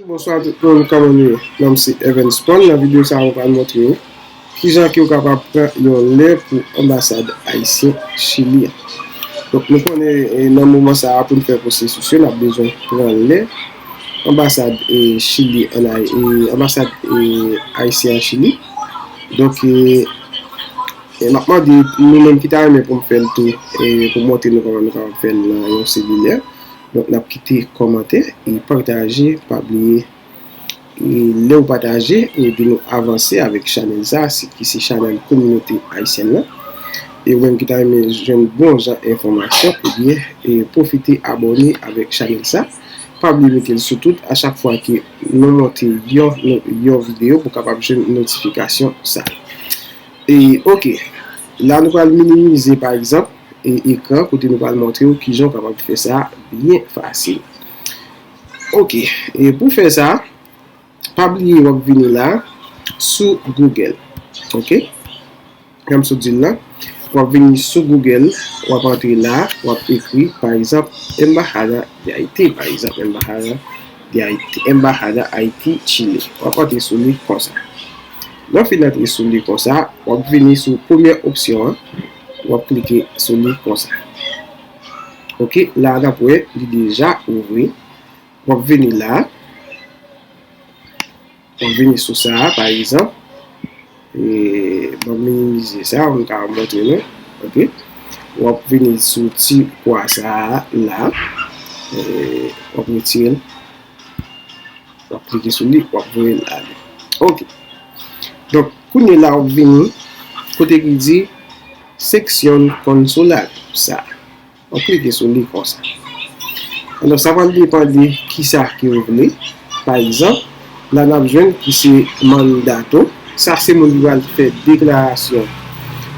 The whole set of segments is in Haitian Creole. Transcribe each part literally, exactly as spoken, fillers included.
Bonswa tout moun, kòman nou ye? Non m se Evans Paul. Nan videyo sa a, mwen pral montre w kijan ke w kapab pran yon lè pou anbasad ayisyen Chili an. Donk, nou konnen, e, nan moman sa a, pou n fè pwosesis yo, n ap bezwen pran lè anbasad, e, Chili an Ay-, e, anbasad, e, ayisyen an Chili. Donk, e, e, m ap mande nou menm ki ta renmen pou m fè l tou, e, pou m montre nou kòman nou kapab fè l nan yon selilè. Donk, n ap kite kòmantè e pataje, pa bliye, e lè w pataje, ou ede nou avanse avèk chanèl sa a, si, ki se chanèl kominote ayisyèn nan. E ou menm ki ta renmen jwenn bon jan enfòmasyon, ebyen, e pwofite abòne avèk chanèl sa. Pa bliye mete l sou tout, a chak fwa ke nou monte yon, yon videyo, pou w kapab jwenn notifikasyon sa. E, oke, la nou pral minimize, pa egzanp, e, ekran, kote nou pral montre w kijan w kapab fè sa byen fasil. Oke, e pou fè sa, pa bliye w ap vini la sou Google. Oke? Jan m sot di l la, w ap vini sou Google, w ap antre la, w ap ekri, pa egzanp, Embajada de Haiti, pa egzanp, Embajada de Haiti, Embajada Haiti Chile. W ap antre sou li konsa. Lè w fin antre sou li konsa, w ap vini sou premyè opsyon an, w ap klike sou li konsa. Oke, la n ap wè li deja ouvri. W ap vini la. W ap vini sou sa a, pa egzanp. E, ban m minimize sa, m ka montre nou. Oke. W ap vini sou ti kwa sa a la. E, w ap retire l. W ap klike sou li, w ap voye l ale. Oke. Donk, kounye a la, w ap vini kote ki di Sección Consular sa a. W ap klike sou li konsa. Alò, sa pral depann de kisa ke w vle. Pa egzanp, la n ap jwenn ki se mandato. Sa se moun ki pral fè deklarasyon,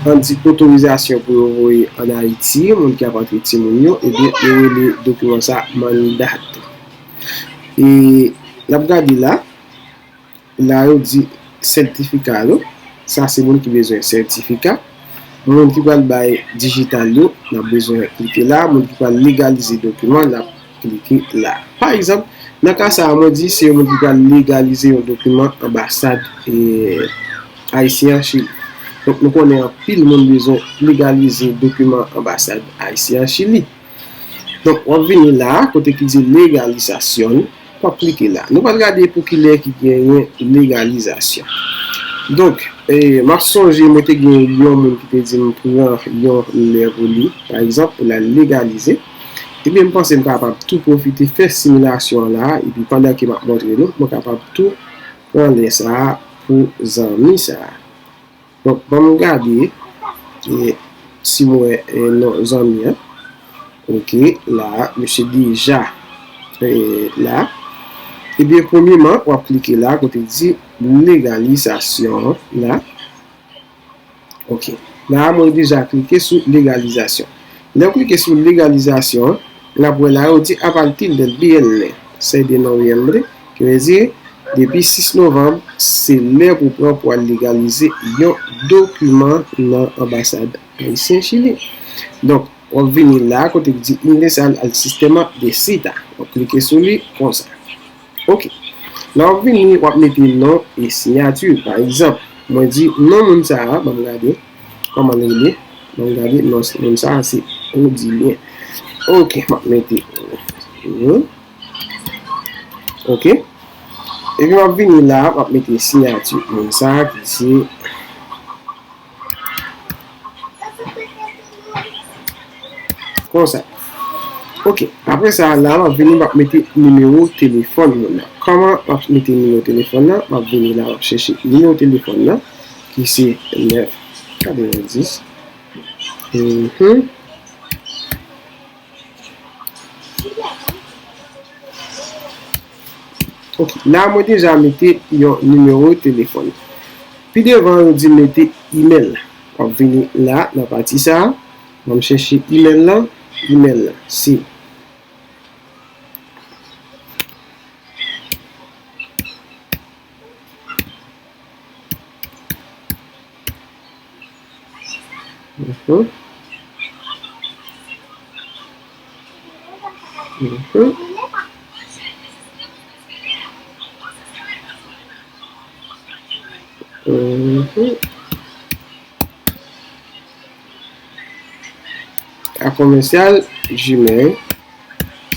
ann di otorizasyon pou yo voye ann Ayiti, moun ki ap antre timoun yo, ebyen, yo rele dokiman sa mandato. E n ap gade la, la yo di sètifika yo, sa se moun ki bezwen sètifika. Moun ki pral bay dijital yo, n ap bezwen klike la. Moun ki pral legalize dokiman, n ap klike la. Pa egzanp, nan ka sa a, mwen di se yon moun ki pral legalize yon dokiman anbasad, e, ayisyen an Chili. Donk, nou konnen anpil moun bezwen legalize dokiman anbasad ayisyen an Chili. Donk, w ap vini la, kote ki di legalizasyon, w ap klike la. Nou pral gade pou kilè ki genyen legalizasyon. Donk, e, m ap sonje, mwen te gen yon moun ki te di m pran yon lè pou li, pa egzanp, pou l al legalize. Ebyen, m panse m kapab tou pwofite fè similasyon an la, epi pandan ke m ap montre nou, mwen kapab tou pran lè sa a pou zanmi sa a. Donk, ban m gade, e, si m wè, e, non zanmi an. Oke, la, misye deja, e, la. Ebyen, premyeman, w ap klike la, kote di legalizasyon la. Oke. La, mwen deja klike sou legalizasyon. Lè w klike sou legalizasyon, n ap wè la, yo di a partir del viernes seis de noviembre, ki vle di, depi sis novanm, se lè pou pran pou al legalize yon dokiman nan anbasad ayisyen Chili. Donk, w ap vini la, kote ki di ingresar al sistema de cita. W ap klike sou li konsa. Oke. Lè w ap vini, w ap mete non e siyati. Pa egzanp, mwen di non moun sa a, ban m gade. Kòman l rele? Ban m gade non moun sa a, se Odilien. Oke, m ap mete non. Oke. Epi m ap vini la, m ap mete siyati moun sa a ki se Konsa. Oke. Apre sa, la, m ap vini, m ap mete nimewo telefòn moun nan. Kòman m ap mete nimewo telefòn nan? M ap vini la, m ap chèche nimewo telefòn nan, ki se nèf katrevenndis. Mhm. Ok, la mwen deja mete yon nimewo telefòn. Pi devan, yo di mete imèl. W ap vini la, nan pati sa a. Ban m chèche imèl lan. Imèl lan, se Mhm. Mhm. Mhm. A commercial gmail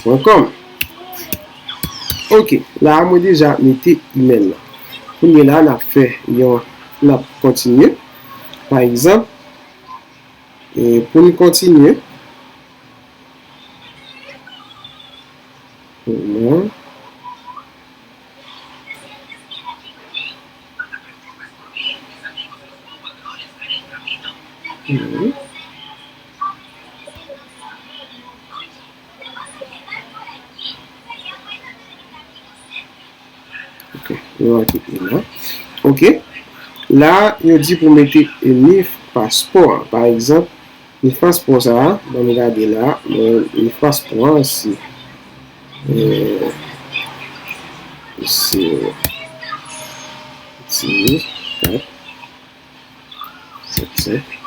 point com. Ok, la a mwen deja mete email la. Kounye la, n ap fè yon, n ap kontinye. Pa egzanp, e pou n kontinye, Mhm. Ok, nou an ki pi la. Ok. La, yo di pou mete nif paspò an. Pa egzanp, nif paspò sa a, ban m gade la, mwen, nif paspò an, se, euh, se, se kat, sèt, sèt,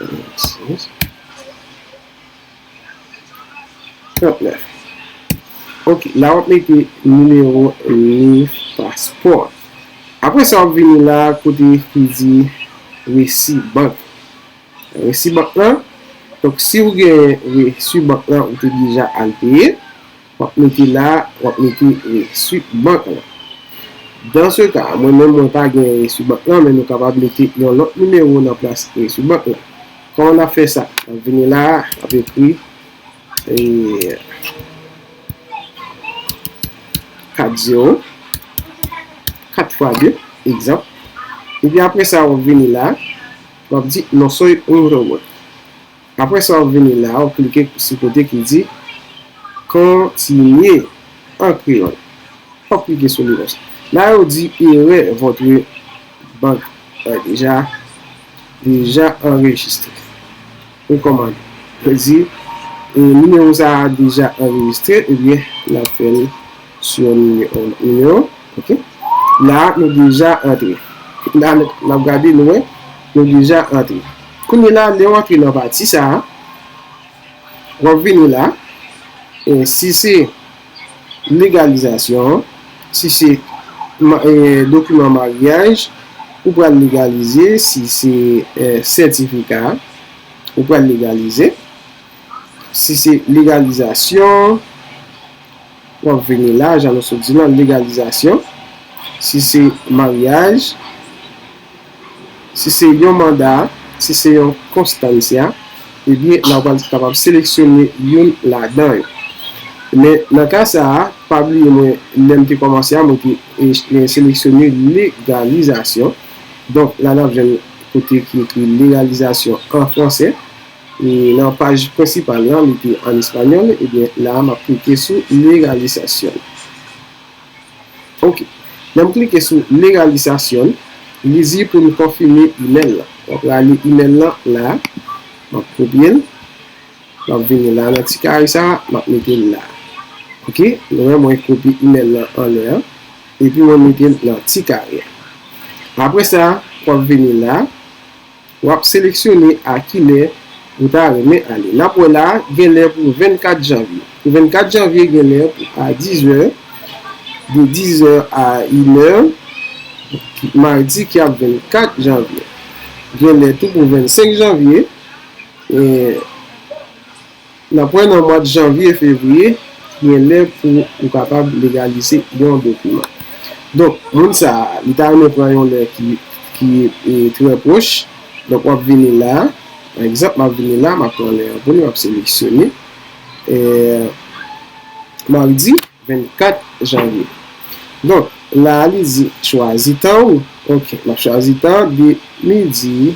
trannsis, trannèf. Ok, la w ap mete nimewo nif paspò. Apre sa, w ap vini la kote ki di resi bank. Resi bank lan. Donk, si w gen resi bank lan, ou te deja al peye, w ap mete la, w ap mete resi bank lan. Dans ce cas, mwen menm, mwen pa gen resi bank lan, men nou kapab mete yon lòt nimewo nan plas resi bank lan. Kòman n ap fè sa? N ap vini la, n ap ekri, e, kat zewo, kat fwa de, egzanp. Epi apre sa, w ap vini la, w ap di, "No soy un robot." Apre sa, w ap vini la, w ap klike sou kote ki di "Kontinye an kreyòl". W ap klike sou li konsa. La, yo di "Erreur, votre banque est déjà, déjà enregistrée." Ou kòmande. Yo di, e, nimewo sa a deja anrejistre, ebyen, n ap fè l sou yon nimewo, nimewo, ok? La, nou deja antre. La, n ap gade, nou wè, nou deja antre. Kounye la, lè w antre nan pati sa a, w ap vini la, e, si se legalizasyon, si se ma-, e, dokiman maryaj, ou pral legalize, si se, e, sètifika, ou pral legalize. Si se legalizasyon, w ap vini la, jan nou sot di lan, legalizasyon. Si se maryaj, si se yon manda, si se yon konstansya, ebyen, la w pral kapab seleksyone youn ladan yo. Men, nan ka sa a, pa bliye mwen, lè m te kòmanse a, mwen te, e, e, seleksyone legalizasyon. Donk, la n ap jwenn kote ki ekri legalizasyon an fransè. E nan paj prensipal lan, li te an espanyòl, ebyen, la a, m ap klike sou legalizasyon. Ok. Lè m klike sou legalizasyon, li di pou m konfime imèl lan. W ap rale imèl lan la, m ap kopye l, m ap vini la nan ti kare sa a, m ap mete l la. Ok? Nou wè mwen kopye imèl lan anlè an, epi mwen mete l nan ti kare a. Apre sa, w ap vini la, w ap seleksyone a kilè ou ta renmen ale. N ap wè la, gen lè pou vennkat janvye. Pou vennkat janvye, gen lè pou a dizè, de dizè a inè, madi ki ap vennkat janvye. Gen lè tou pou vennsenk janvye, e, N ap wè nan mwa janvye, fevriye, gen lè pou ou kapab legalize yon dokiman. Donk, moun sa a, li ta renmen pran yon lè ki, ki, e, trè pwòch. Donk, w ap vini la. Pa egzanp, m ap vini la, m ap pran lè an pou li, m ap seleksyone, e, madi vennkat janvye. Donk, la a li di chwazi tan ou. Ok, m ap chwazi tan de midi,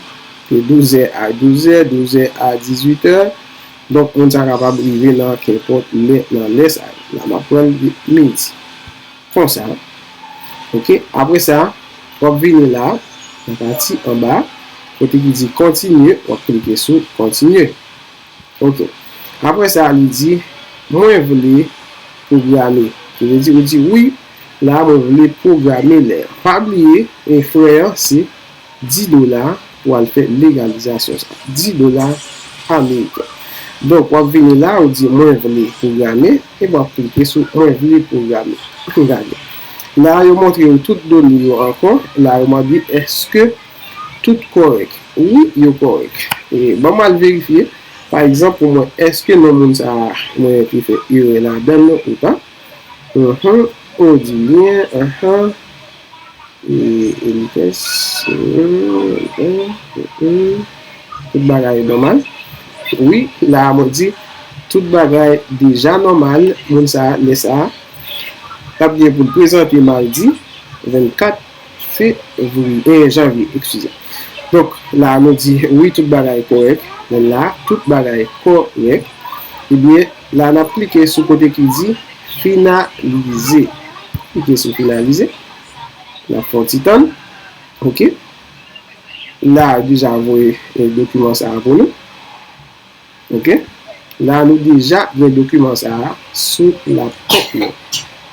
de douzè a douzè, douzè a dizuitè. Donk, moun sa kapab rive nan kenpòt lè nan lè sa yo. La, m ap pran l de midi. Konsa. Ok, apre sa, w ap vini la, nan pati anba, kote ki di kontinye, w ap klike sou kontinye. Ok. Apre sa, li di, "Mwen vle pwograme." Ki vle di, ou di, "Wi, la, mwen vle pwograme lè." Pa bliye, e, frè an, se dis dola pou al fè legalizasyon sa. Dis dola ameriken. Donk, w ap vini la, ou di, "Mwen vle pwograme," epi w ap klike sou "Mwen vle pwograme." Gade. La, yo montre yo tout done yo ankò. La, yo mande èske tout kòrèk. Wi, yo kòrèk. E, ban m al verifye. Pa egzanp, pou mwen, èske non moun sa a, mwen te fè erè ladan l ou pa? Ahan, Odilien, ahan. E, Elites, tout bagay nòmal. Wi, la a mwen di, tout bagay deja nòmal, moun sa a, lè sa a, t ap gen pou l prezante madi vennkat fevriye, eh, janvye, eskize. Donk, la a nou di, wi, tout bagay kòrèk. Men la, tout bagay kòrèk. Ebyen, la, n ap klike sou kote ki di finalize. Klike sou finalize. N ap fè yon ti tann. Oke. La, yo deja voye, eh, dokiman sa a pou nou. Oke. La, nou deja gen dokiman sa a sou laptop nou.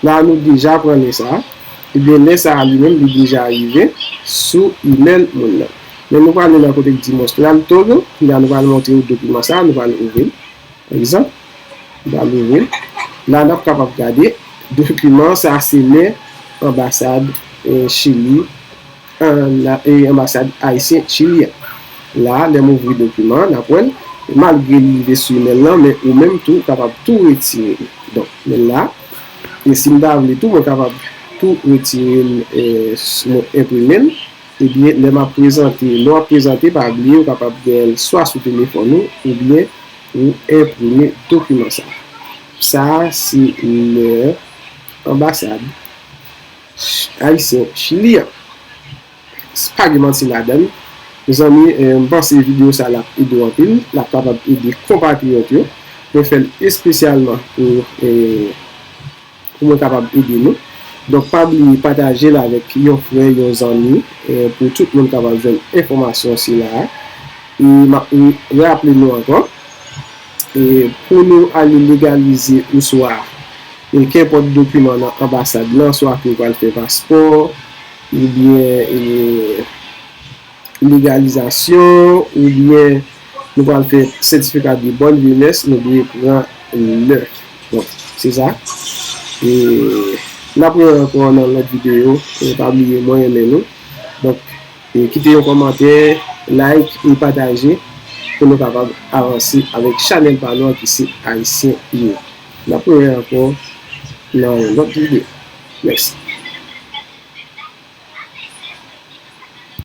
La, nou deja pran lè sa a. Ebyen, lè sa a li menm, li deja rive sou imèl moun nan. Men nou prale nan kote ki di Mostrar todo. La, nou pral montre w dokiman sa a, nou pral ouvri l. Pa egzanp, m pral ouvri l. La, n ap kapab gade dokiman sa a, se lè anbasad, eh, Chili, an, e, anbasad ayisyen Chili a. La, lè m ouvri dokiman an, n ap wè l, malgre li rive sou imèl lan, men ou menm tou, ou kapab tou retire l. Donk, men la, e si m ta vle tou, mwen kapab tou retire l, eh, mwen enprime l. Ebyen, lè m ap prezante, lè w ap prezante, pa bliye, ou kapab gen l swa sou telefòn ou, oubyen ou enprime dokiman sa a. Sa a, se lè anbasad ayisyen Chili a. Pa gen manti ladan l. Mezanmi, eh, m panse videyo sa a l ap ede w anpil, l ap kapab ede konpatriyòt yo. Mwen fè l espesyalman pou, eh, pou mwen kapab ede nou. Donk, pa bliye pataje l avèk yon frè, yon zanmi, eh, pou tout moun kapab jwenn enfòmasyon sila a. E m ap raple nou ankò, e pou nou ale legalize oswa, e kenpòt dokiman nan anbasad lan, swa ke w pral fè paspò, oubyen, e, legalizasyon, oubyen nou pral fè sètifika de bòn vyeyès, nou dwe pran lè. Donk, se sa. E n ap wè ankò nan lòt videyo. E pa bliye, mwen renmen nou. Donk, e kite yon kòmantè, like e pataje pou nou kapab avanse avèk chanèl pa nou an ki se Ayisyen Ino. N ap wè ankò nan yon lòt videyo. Mèsi.